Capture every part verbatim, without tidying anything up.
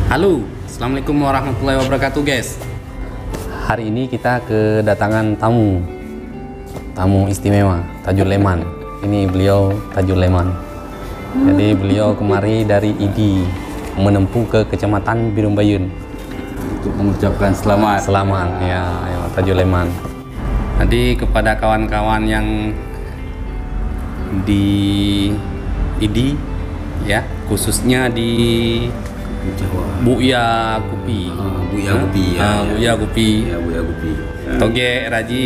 Halo, assalamualaikum warahmatullahi wabarakatuh, guys. Hari ini kita kedatangan tamu, tamu istimewa, Tajul Leman. Ini beliau Tajul Leman. Jadi beliau kemari dari Idi, menempuh ke Kecamatan Bireuen Bayeuen. Untuk mengucapkan selamat. Selamat, ya, ya, Tajul Leman. Jadi kepada kawan-kawan yang di Idi, ya, khususnya di Jawa. Buya Kupi. Ah, Buya Kupi, ya, ah, ya. Buya Kupi. Ya, Buya Kupi. Togek, Raji,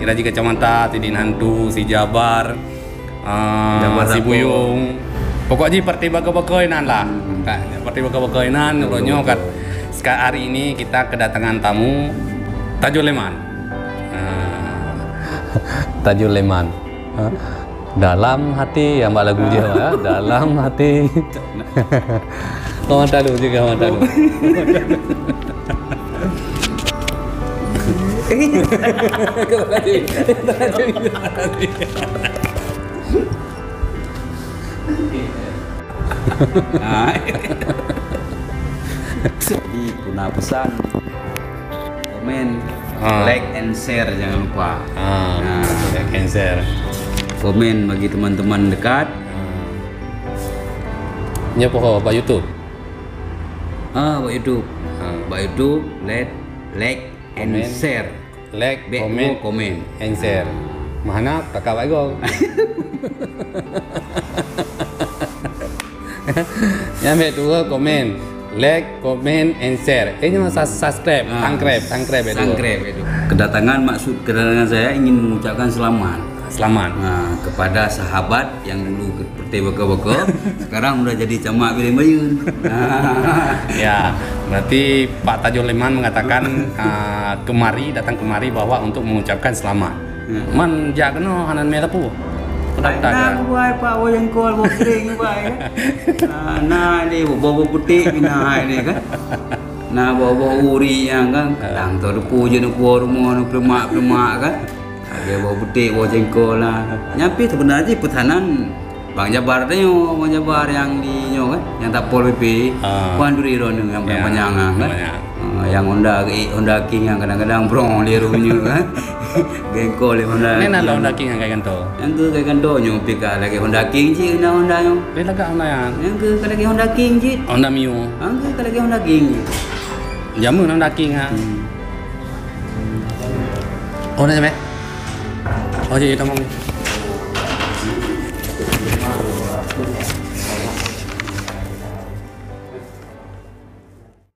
Raji Kacamata, Sidin Hantu, Si Jabar, ah, Jabar Si Buyung. Pokok jih parti baka-baka inan lah. Ka, parti baka-baka inan, uroe nyoe kat, seka-, hari ini kita kedatangan tamu Tajul Leman. Ah. Tajul Leman. Ha? Dalam hati, yang bak lagu je, ha? Dalam hati. Kau mata lu juga, mata lu. Jadi, pesan, komen, ah, like and share jangan lupa. Ah, ah, like and share. Komen bagi teman-teman dekat. Ah. Nyoe poho bak YouTube. Ah, bak YouTube. Ah. Bak YouTube, like, like and share. Komen. Like, comment, and share. Mana kakak bak gong. Nyang bak dua komen. Like, comment, and share. Eh, nyoe sus-, subscribe, ah, subscribe, subscribe bak dua. Subscribe itu. Kedatangan, maksud kedatangan saya ingin mengucapkan selamat. Selamat. Nah, kepada sahabat yang dulu ke-, parti baka-baka, sekarang udah jadi camat Bireuen Bayeuen. Ya, berarti Pak Tajul Leman mengatakan, ah, kemari, datang kemari bahwa untuk mengucapkan selamat. Ya. Man jak keunoe hana mé lapu. Hai, na buai pak, boh jengkol, boh kering buai, kan? Ah, na ni, boh, boh putik, pina hai ni, kan? Na boh-boh uri nyang, kan? Ah. Kadang tu depu je, depu rumoh, peulemak-peulemak, kan? Lagèe boh putik, boh jengkol lah. Nyan pih seubeuna jih peusanan Bang Jabar tanyoe, Bang Jabar nyang di nyoe kan, nyang tapol P P. Ah. Wan duri droeneuh nyang, ya, panyang-panyang ah, kan? Panyang. Ah, nyang Honda, eh, Honda King nyang kadang-kadang brong lé rumoh nyoe kan. Jengkol lé Honda King. Nyan na Honda King nyang kai gantoe. Nyang keu kai gantoe nyoe pih ka lagèe Honda King cit na Honda nyoe. Lé lagak Honda nyan. Nyang keu ka lagèe Honda King cit. Honda Mio. Nyang keu ka lagèe Honda King cit. Jameun Honda King ha. Hmm. Oh, na jamé? Oh, jadi tamong.